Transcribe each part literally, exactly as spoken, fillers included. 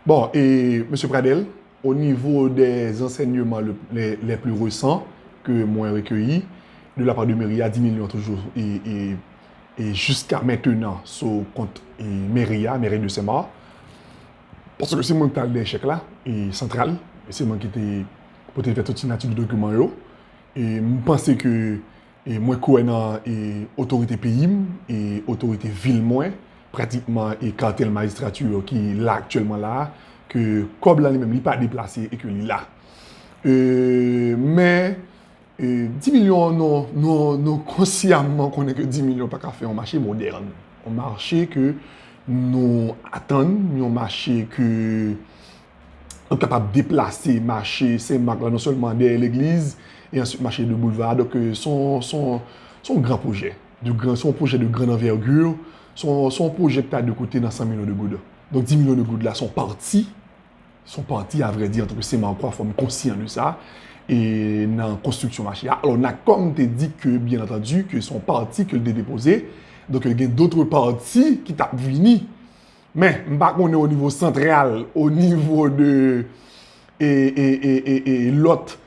Bon, e, Mesye Pradel, au niveau des enseignements le- les, les plus récents que mwen rekeyi de la part de meri a, dis milyon toujou e, e, e jiska mentenan sou kont e, meri a, meri de Senmak. Paske se mwen ki t al dèyè chèk la, e santral, e se mwen ki te pote fè tout siyati de dokiman yo. E m panse ke e mwen kwè nan e otorite peyi m, e otorite vil mwen, pratikman e katèl majistrati yo ki la aktyèlman la a, ke kòb lan li menm li pa deplase e ke li la. E, men, e, dis milyon, nou, nou, nou konsyaman konnen ke dis milyon pa ka fè yon mache modèn. Yon mache ke nou atann, yon mache ke nou kapab deplase mache Senmak la, non sèlman dèyè legliz, e answit mache de boulva. Donk, e, se yon, se yon, se yon gran pwojè. De gran, se yon pwojè de grande envergure. Se yon, se yon pwojè ki ta de koute nan san milyon de goud. Donk, dis milyon de goud la, se yon pati. Se yon pati, a vrè di, antanke Senmakwa, fò m konsyan de sa. E nan konstriksyon mache a. Alò, Natcom te di ke, byen antandi, ke se yon pati ke l te depoze. Donk, gen dòt pati ki t ap vini. Men, m pa konnen o nivo santral, o nivo de e, e, e, e, e lòt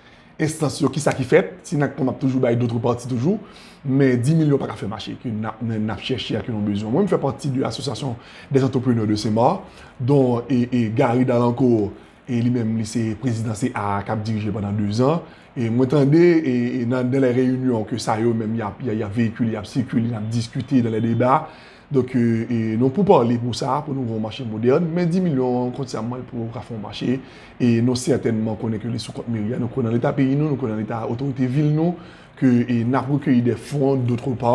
enstans yo, kisa ki fèt, si Natcom ap toujou bay dòt pati toujou, men dis milyon pa ka fè mache, ke n ap, n ap chèche a, ke nou bezwen. Mwen, m fè pati de Association des Entrepreneurs de Senmak, dont e, e Gary Dalancourt, e li menm, li se prezidan C A a k ap dirije pandan dezan. E mwen tande, e, e nan, dans les réunions ke sa yo menm, y ap, y a, y ap veyikile, y ap sikile, y ap diskite dans les débats. Donk, e, e nou pou pale pou sa, pou nou gen yon mache modèn, men dis milyon konsyaman pou ka fè yon mache. E nou sètènman konnen ke li sou kont meri a, nou konnen leta peyi nou, nou konnen leta otorite vil nou, ke e, n ap rekeyi de fon dòt pa,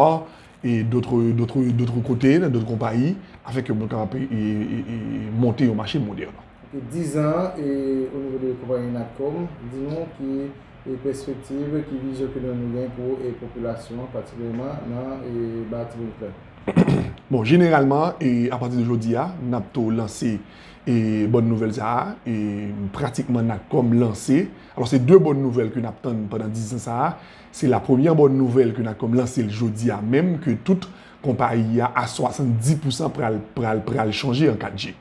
e dòt, dòt, dòt kote, nan dòt konpayi, afin ke moun kapab e, e, e, monte yon mache modèn. Ok, dizan, e o nivo de konpayi Natcom, di nou ki e pèspektiv, ki vizyon ke nou, nou gen pou e popilasyon an, patikilyèman nan e Latibonit la? Bon, jeneralman, e apati de jodi a, n ap tou lanse e bòn nouvèl sa a, e pratikman Natcom lanse. Alò, se de bòn nouvèl ke n ap tann pandan dizan sa a. Se la premyè bòn nouvèl ke Natcom lanse l jodi a menm, ke tout konpayi a, a swasanndis pousan pral, pral, pral chanje an kat G.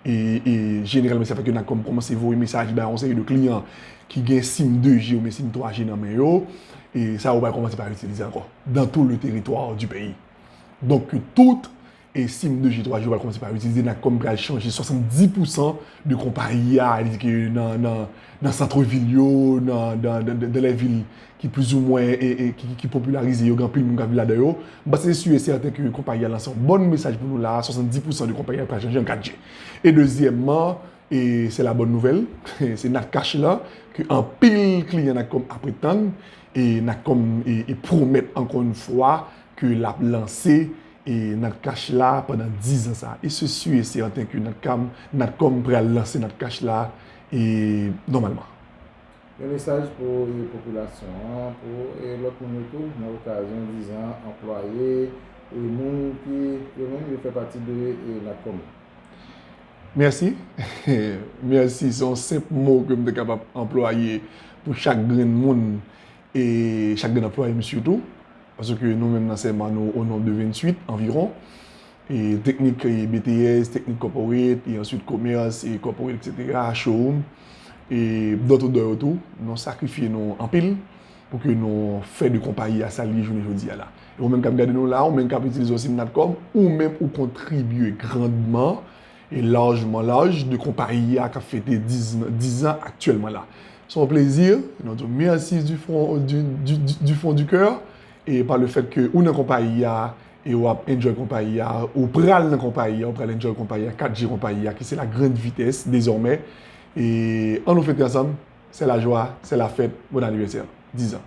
E, e jeneralman, sa fè ke Natcom kòmanse voye mesaj bay yon seri de kliyan ki gen sim de G oubyen sim twa G nan men yo. E sa yo pral kòmanse pa itilize ankò dans tout le territoire du pays. Donk, tout e sim de G, twa G yo pral kòmanse pa itilize. Natcom pral chanje swasanndis pousan de konpayi a, li di ke nan, nan, nan sant vil yo, nan, nan, nan, nan lè vil ki plizoumwen e, e ki, ki popilarize yo, gen anpil moun k ap viv ladan yo. M panse se si e sèten ke konpayi a lanse yon bòn mesaj pou nou la, swasanndis pousan de konpayi a pral chanje an kat G. E dezyèmman, e se la bòn nouvèl, se Natcash la, ke anpil kliyan Natcom ap ret tann, e Natcom e, e pwomèt ankò yon fwa ke l ap lanse e Natcash la pandan dizan sa. E se si e sèten ke Natcom, Natcom pral lanse Natcash la e nòmalman. Yon mesaj pou e popilasyon an, pou e lòt moun yo tou, nan okazyon dizan anplwaye e moun ki yo menm yo fè pati de e Natcom. Mèsi. Mèsi, se yon senp mo ke m te kapab anplwaye pou chak grenn moun e chak grenn anplwaye m sitou. Paske nou menm nan Senmak, nou o nonb de venntuit anviwon. E teknik e B T S, teknik corporate, e answit komès e corporate, et cetera, showroom. E dòt odò yo tou, nou sakrifye nou anpil pou ke nou fè de konpayi a sa l ye jounen jodi a la. E ou menm k ap gade nou la, ou menm k ap itilize yon sim Natcom, ou menm ou kontribye grandman e lajman laj de konpayi a k ap fete dizan aktyèlman la. Se yon plezi, nou di w mèsi du fond, du, du, du, du fond du cœur, e pa le fèt ke ou nan konpayi a, e w ap enjoy konpayi a, ou pral nan konpayi a, ou pral enjoy konpayi a, kat G konpayi a, ki se la grande vitesse désormais. E ann nou fete ansanm, c'est la joie, c'est la fête, bon anniversaire, dizan.